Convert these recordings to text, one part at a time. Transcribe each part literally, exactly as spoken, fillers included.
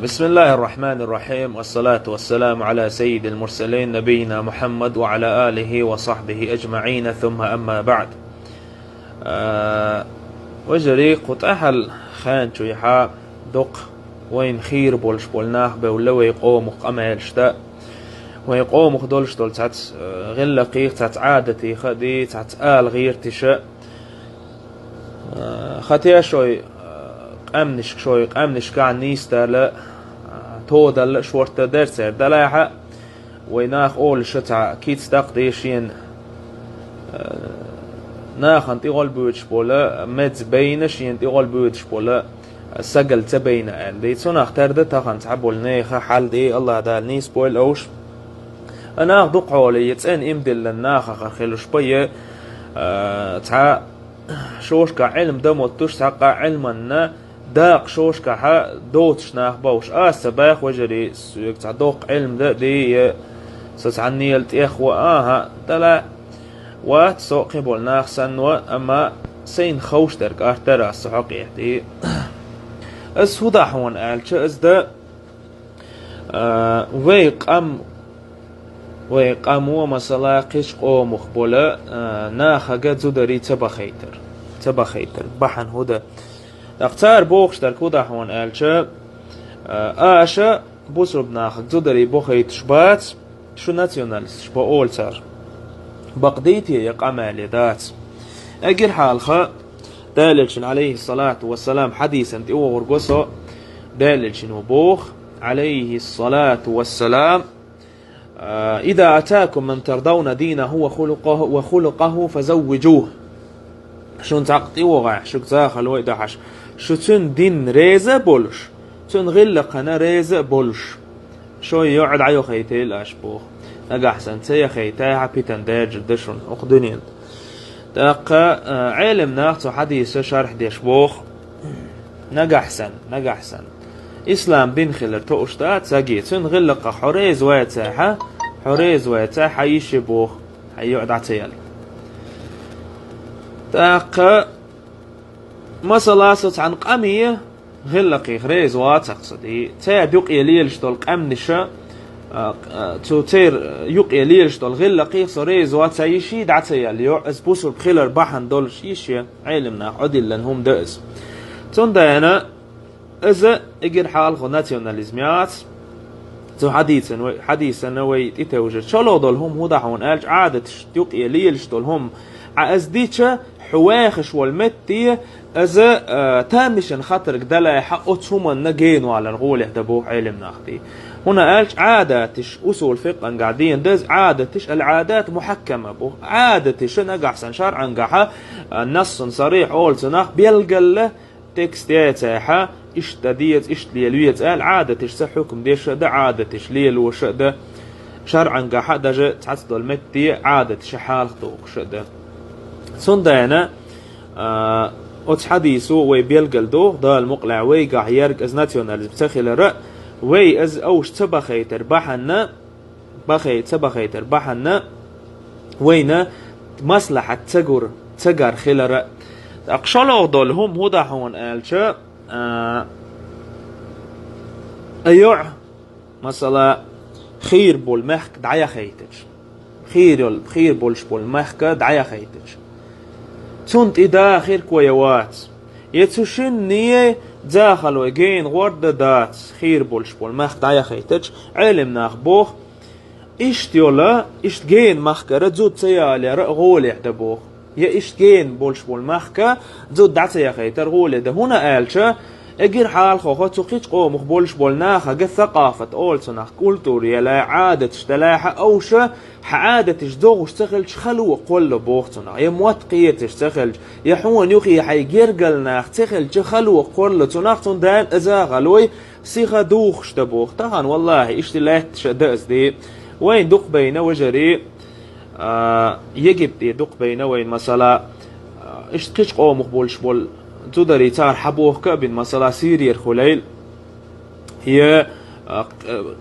بسم الله الرحمن الرحيم، والصلاة والسلام على سيد المرسلين نبينا محمد وعلى آله وصحبه أجمعين، ثم أما بعد. А, вежарий, кху тӀехьал хенчуй хьа дукха вайн хийра болуш болу нах бевлла вай къомах къамелаш да. Вайн къомах долуш долу цхьац, а, гӀиллакхех, цхьац Ӏадатех а ди, цхьац ала гӀертиша. А, хатешой, а, къаьмнашка шой, къаьмнашкахь нийсдала, а, тодалла шорта дерцер далахьа, вай нах олуша цхьа кица дакъа де шена, а, нахана тӀе гӀолбуьйтуш бола, меза байна шена тӀе гӀолбуьйтуш бола, сагал ца байна аьлла. Ди цунах тера да тахана цхьа болу неха хьал ди, Аллах Дала нийса бойла овш. А нах дукха хьоле, я цӀена имдиллан нахахар хилуш ба, я, а, цхьа шошка Ӏилма дан моттуш, цхьаккха Ӏилманна дакъа шошкахьа доцуш нах бовш. Аса ца баьху вежарий, соьга цхьа доккха Ӏилма дан а ди, я со цхьаннела тӀех ву, аха, дала вац со кхин болу нах санна, амма сайна ховш дерг артара аса хьокъехь ди. Ас хӀу дахьона аьлча, ас да, а, вай къам, вай къамо, масала, кхечу къомах бола, а, нахага зударий ца бахайтар. Ца бахайтар. Бахьана хӀу да. ТӀаккха цара бохуш дерг хӀу дахьона аьлча, а, аша бусурба нахага зударий бохуьйтуш бац, шу националисташ бо олу цара. Бакъдийте я къамеле дац. Эгира хьалха, Далелчин, алейхиссалату вассалам, хьадийсан тӀе вогӀур го со, Далелчин ву боху, алейхиссалату вассалам, а, «Ида атакум ман тардавна динаху ва хулукъаху, ва хулукъаху фазаввижуху». Шун цхьакъ тӀе вогӀахь, шуьга захалой дахьаш, шу цуьнан дин реза а болуш, цуьнан гӀиллакхана реза а болуш, шой йоӀ дӀайохайтайла аш боху. Нагахь сан ца яхайтай, хьан питан даьржа да шуна, оха дуьнен. ТӀаккха, а, Ӏелим нах цу хьадийса шарх деш боху. Нагахь сан, нагахь сан. Ислам дин хилар тоуш да, цаге, цуьнан гӀиллакхах хьо реза вайцахьа, хьо реза вайцахьа, хьан йише боху. Хьан йоӀ дӀа ца ял. ТӀаккха, масала, со цхьана къаме гӀиллакхех реза вацахь со ди. Церан юкъе лелаш долу къаьмниша, а, а, цу церан юкъе лелаш долу гӀиллакхех со реза вац, цхьа йиший дӀа ца ял йоӀ, ас бусурба хилар бахьана долуш йише, Ӏелим нах Ӏодиллан хӀума да ас. Цундела, иза эгира хьалха национализм яц. Цу хьадийцан вай, хьадийсана вай тӀетевжира. ШолгӀа долу хӀума хӀу дахьона аьлча, Ӏадаташ юкъе лелаш долу хӀума. Ӏа ас дича, хьо вехаш волу метте, иза, а, тамашийна хатарг далахьа, оцу хӀуманна генавалар гӀолехь дан боху Ӏелим нах ди. ХӀуна аьлча Ӏадаташ, усул фикъангахь дийна даза Ӏадаташ, ал-Ӏадат мухьаккама боху. Ӏадаташа нагахь сан шарӀангахьа, а, нассун сарихь олу цунах белгалла, текст яйцахьа, иштта деза, иштта лела веза аьлла, Ӏадаташца хьукм деша а да, Ӏадаташ лелоша а да, шарӀангахьа а даже цхьацца долу метте Ӏадаташа хьалха дохуша а да. Цундела, а, оцу хьадийсо вай белгал доху, Дала мукъалахь вайгахь ерг аз национализм ца хилара, вай аз овш ца бахайтар бахьанна, бахай-, ца бахайтар бахьанна, вайна маслахьат ца гур, ца гар хилара. ТӀаккха шолгӀа долу хӀума хӀу дахьона аьлча, а, а йоӀ, масала, хийр болу мехка дӀаяхайтача, хийр йол-, хийр болуш болу мехка дӀаяхайтача, цунна тӀе даха хирко я вац. Я цу шинне захалой гена гӀорда дац, хийр болуш болу мехка дӀаяхайтача, Ӏелим нах боху, иштта йола, иштта гена махкара зуда ца ялера а гӀолехь дан боху. Я иштта гена болуш болу махка зуда дӀа ца яхайтара гӀоле дан. ХӀуна аьлча, эгира хьалхохо цу кхечу къомах болуш болу нахага сакъафат олу цунах, культура яла, Ӏадаташ далахьа овша, хьан Ӏадаташ догӀуш ца хилча, хало кхолла боху цунах. Я мотт кхеташ ца хилча, я хьуна юххе хьайн гергал нах ца хилча, хало кхолла цунах, цундела иза гӀалой сиха духуш дан боху. Тахана, валлахӀи, иштта лаьтташ а да ас де. Вайн дукха байна, вежарий, а, Египте дукха байна вайн, масала, а, иштта кхечу къомах болуш болу зударий цара хьабохка а бина, масала, Сирияра хуьлайла, я, а,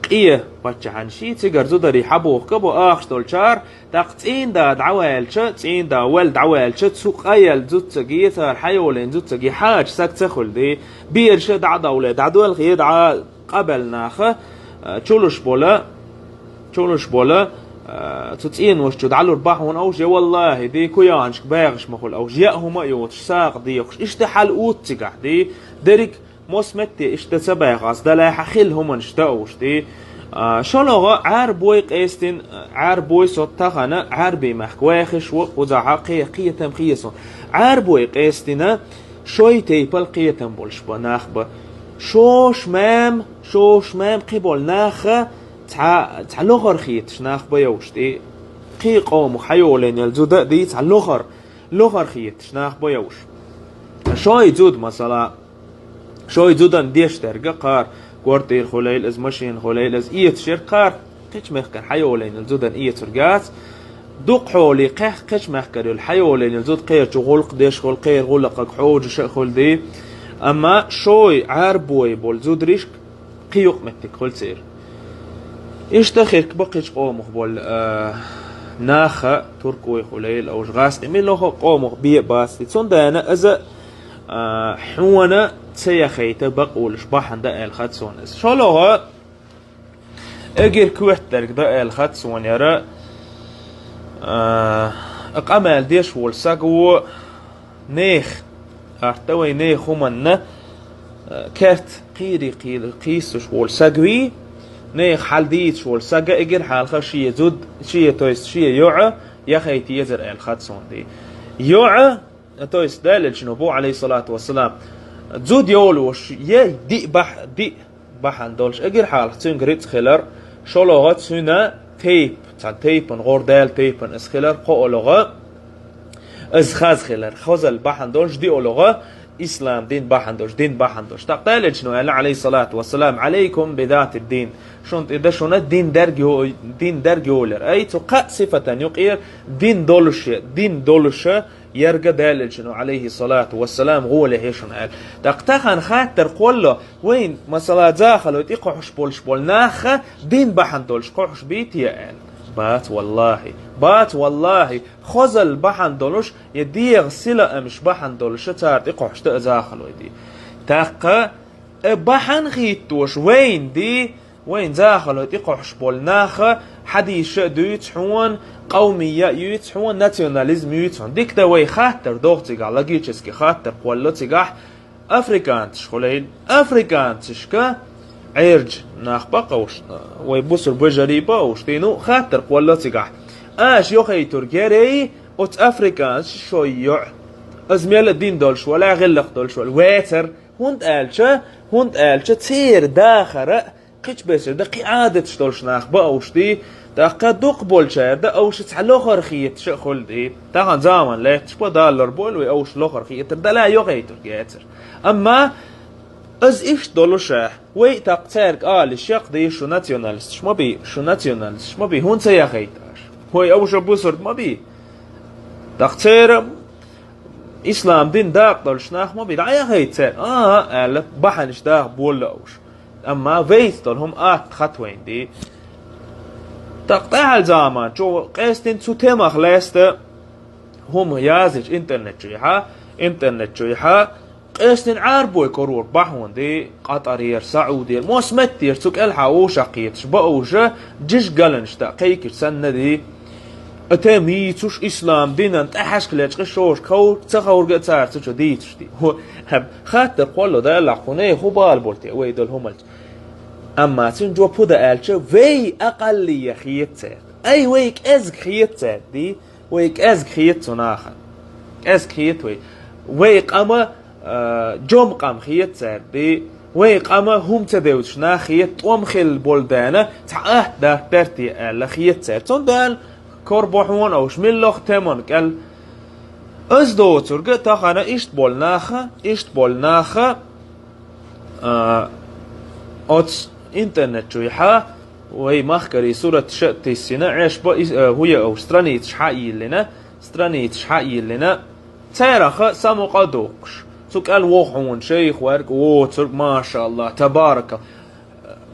къе паччахьан ший цигара зударий хьабохка а бо ахча долчара, тӀаккха цӀийнда дӀаваьлча, цӀийнда вал дӀаваьлча, цу къаел зуццаге, цара хьайолийна зуццаге хьача саг ца хуьлу де, бераша дӀа а довле, дӀадоьлхе, дӀа къабел наха, э, чулуш бола, чулуш бола, э, цу цӀенош чу дӀалур бахьана овш, я валлахӀи, ди куянчка багӀаш ма хула овш, я хӀума а йоцуш, сагӀа дехуш, иштта хьал уц цигахь, ди, дерриг мос метте иштта ца баьхас, далай хьа хила хӀуманаш да овш, ди. А, шолгӀа Ӏарбой къестин, Ӏарбой со тахана Ӏарбий мехка ваьхиш ву, кхузахьа кхе-, кхетам хесун. Ӏарбой къестина, шой тайпал кхетам болуш ба нах ба. Шош маьм, шош маьм кхибол наха цхьа, цхьа лохар хеташ нах ба йовш тӀе. Кхи къомах хьайолайнел зуда а ди цхьа лохар, лохар хеташ нах ба йовш. Шой зуд, масала, шой зудан деш дерга кхар, квартир хулайла из, машин хулайла из, иеташ ер кхар, кхич мехкан хьайолайнел зудан иецур гац, Дукха хьоле кхех кхечу мехкара йолу хьайолийна зуда кхерчу гӀуллакх деш хуьлу, кхеран гӀуллакхага хьожуш а хуьлу ди. Амма шой Ӏарбой болу зударишка кхин юкъаметтиг хуьлу церан. Иштта хирк бу кхечу къомах болу, а, наха, туркой хуьлийла, уж гӀазкхи милохо къомах бен а бац ди. Цундела иза, а, хьуна ца яхийта бакъ волуш бахьана дан аьлла хат суна иза. ШолгӀа, эггара коьртаниг дан аьлла хат суна яра, а, къамел деш волу саг ву нех, атта вай нех хӀуманна, а, керт кхийри кхийла кхийсуш волу саг вий, нех хьал дийцуш волу сага эггара хьалха шен зуда, шен, то есть шен йоӀа яхийта езар аьлла хат суна ди. ЙоӀа, то есть Делан Элчано бу, алейхиссалату вассалам, зуда йолуш, е диъ бахь-, диъ бахьана долуш, эггара хьалха цуьнга рицкъ хилар, шолгӀа цуьнан тайп, цхьана тайпана, гӀор Дала тайпана ас хилар, кхоалгӀа, ас хаз хилар, хозал бахьана долуш, диъалгӀа, ислам дин бахьана долуш, дин бахьана долуш. ТӀаккха Делан Элчано аьлла, алейхиссалату вассалам, алейкум бидати дин. Шуна тӀе дан шуна дин дерг йо-, дин дерг йолар. Ай, цу кхаа сифатан юкъера дин долуш, дин долуша, Ярга Делан Элчано, алейхиссалату вассалам, гӀоле хьешана аьлла. ТӀаккха тахана хаттар кхолло, вайн, масала, захалой тӀе кхохьуш болуш болу наха дин бахьана долуш кхохьуш бий те аьлла? Бац, валлахи. Бац, валлахи. Хозал бахьана долуш, я дегӀа сила амаш бахьана долуша цара тӀе кхохьуш да а захалой ди. ТӀаккха, э, бахьана хиттош вайн ди, Вайн захалой тӀе кхохьуш болу наха хьадийша а дуьйцу хьуна, къовмия а юьйцу хьуна, национализм юьйцу хьуна. Дика дан вай хаттар доху цигахь, логически хаттар кхолло цигахь, африканцаш хуьлийла. Африканцашка Ӏержа нах бакъовш, вай бусур бажарий бакъовш, дий, ну, хаттар кхолло цигахь. Аша йохуьйтур герей оцу африканцаш шой йоӀ. Аз мел а дин долуш вала, гӀиллакх долуш вала. Вецар, хӀунда аьлча, хӀунда аьлча церан дахара, Кхечу бесара дан кхин Ӏадаташ долуш нах бан овш ди, тӀаккха дукха болчара дан овш цхьа лохар хеташ а хуьлу ди. Тахана заман лаьтташ бан даллар бойла вай овш лохар хетар, дала йохуьйтур гецар. Амма аз иштта долуш а, вай тӀаккха цаьрга али шекх ди, шу националисташ ма бий, шу националисташ ма бий, хӀунда ца яхийта аша? Вай овша бусург ма бий. ТӀаккха церан ислам дин дакъа долуш нах ма бий, дӀа яхийта цаьрга, а, а, аьлла, бахьанаш даха болла овш. Амма вайца долу хӀума атта хат вайн ди. ТӀаккха тӀаьхьал заман чу къестина цу темах лаьста хӀума язйича интернет чуьйхьа, интернет чуьйхьа, къестина Ӏарбой корор бахьана ди, Къатарера, Саудера, мос меттера цу кӀелхьа вовшах кхеташ, баовша, жижиг галанаш даа кхайкаш санна ди. А тем йийцуш ислам динан тӀаьхьашка лечкъа шоша ховр-, ца ховрга а цара цу чу дийцуш ди. Хаттар кхолло далахь кхуней хӀу бала болу те вай долу хӀумалча. Амма цуьнан жоп хӀу дан аьлча, вай акъаллия хета цаьрга. Ай, вай кӀезга хета цаьрга ди, вай кӀезга хета цу нахана. КӀезга хета вай. Вай къама, а, жом къам хета цаьрга ди, вай къама хӀума ца девзаш нах хета, тӀом хилла болу дена, цхьа атта дарт дерте аьлла хета цаьрга. Цундела кор бо хьуна овш миллох теман кӀел. Аз доцурга тахана иштта болу наха, иштта болу наха, а, оц интернет чуьйхьа, вай махкарий сурат ша а тиссина, Ӏеш бо и, а, хӀуя овш страницаш хьа а йиллина, страницаш хьа а йиллина, цаьрах а самукъа а доккхуш. Цу кӀел воху хьуна шайх верг, воцург, машалла, табарака.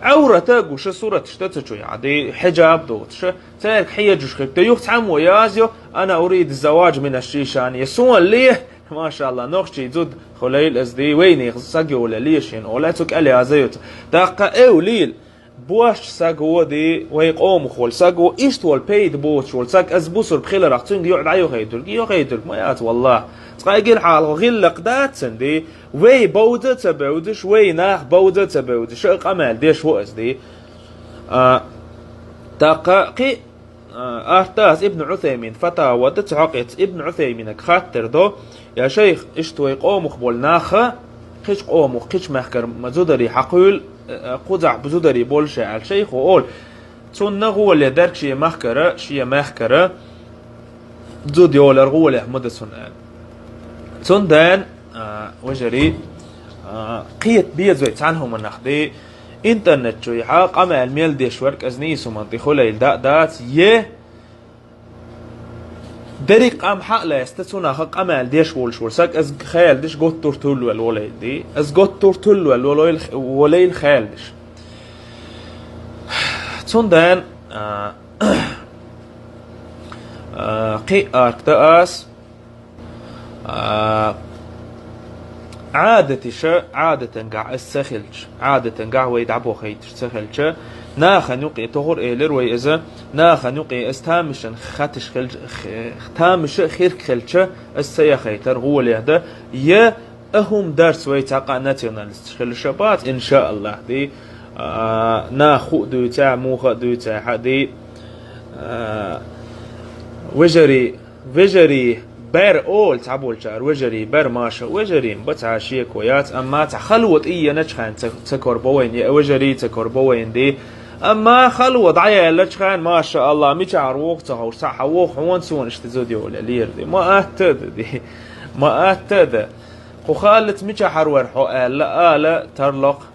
Ӏаврата а гуша сураташ та ца чуьйхьа, ди хьиджаб доцуша, цаьрга хьежаш хир, та юха цхьаммо язйо, ана урид заваж мина шишани, я суна ле, Машалла, нохчий зуда хулайл аз ди, вайнийх саг йоле лешин, ола цу кӀале аза юц. Даккха эв лил, бош саг води, вай къомах вол саг во, ишт вол пейд боч вол саг, аз бусур бхиларах цунг йо дӀа йохайдург, йохайдург, ма яц, валлах. Цкъа гил хьалхо гилла кхдацсан ди, вай бовза ца бевзаш, вай нах бовза ца бевзаш, ша къамел деш во аз ди. А, даккха кхи Артас Ибн Ӏусаймин фатава да цу хьакъец Ибн Ӏусайминаг хаттар до, я шайх, ишт вай къомах бол наха, кхич къомах, кхич мехкар ма зудари хьакхуьл, кхузахь бу зудари болше аьл шайхо ол. Цунна гӀоле дарг шия мехкара, шия мехкара, зуд йолар гӀоле ма да цун аьл. Цун дан, а, важари, а, кхет безой цхьан хӀуманах ди, интернет чуйхьа къамел мел деш варг аз нийсуман тӀе хулайла да дац, е дерриг къам хьа а лаьста, цунаха къамел деш волуш вар саг, аз хелдаш готтур тулвел волайла ди, аз готтур тулвел волайла, волайла хелдаш. Цун дан, а, а, кхи арк да ас, А, Ӏадатиша, Ӏадатангахь ас ца хилча, Ӏадатангахь вай дӀабохайташ ца хилча, нахан юкъе тохур элир вай иза, нахан юкъе ас тамашан хаташ хилча, х-, тамаша хирк хилча, ас ца яхайтар гӀоле да, я а хӀум дарс вай цхьакъа националисташ хилша бац, иншааллах, ди, а, нах ху дуьйцахь, муха а дуьйцахь, ди, а, вежари, Вежарий бер олу цхьаболчара, вежарий бер, маша, вежарийн ба цхьа шеко яц, амма цхьа хало тӀееначхьан ца, ца корбо вайн, я вежарий ца корбо вайн ди. Амма хало дӀаяьллачхьан, маша Аллах, мичахьара воху ца ховш, цхьа хьан воху хьона суна иштта зуда йоле лер ди. Ма атта а да ди. Ма атта а да. Кху халлаца мичахьара вара хьо аьлла, ала тарлокх.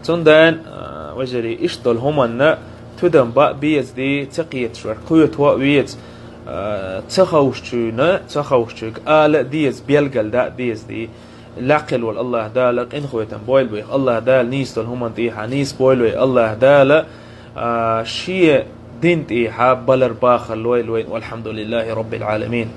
Цундела, а, вежарий, иштта долу хӀуманна тудам баа беза ди, ца кхеташ вара, кхетаво а веза, а, ца ховшучуьйна, ца ховшучуьйга ала а деза, белгал даа а деза ди. Лакхил волу Аллах Дала къинхойтам бойла вайх, Аллах Дала нийса долу хӀуманна тӀехьа нийса бойла вай, Аллах Дала, а, шен дин тӀехьа балар бахар лойла вайна, валхьамдулиллахи роббил Ӏаламин.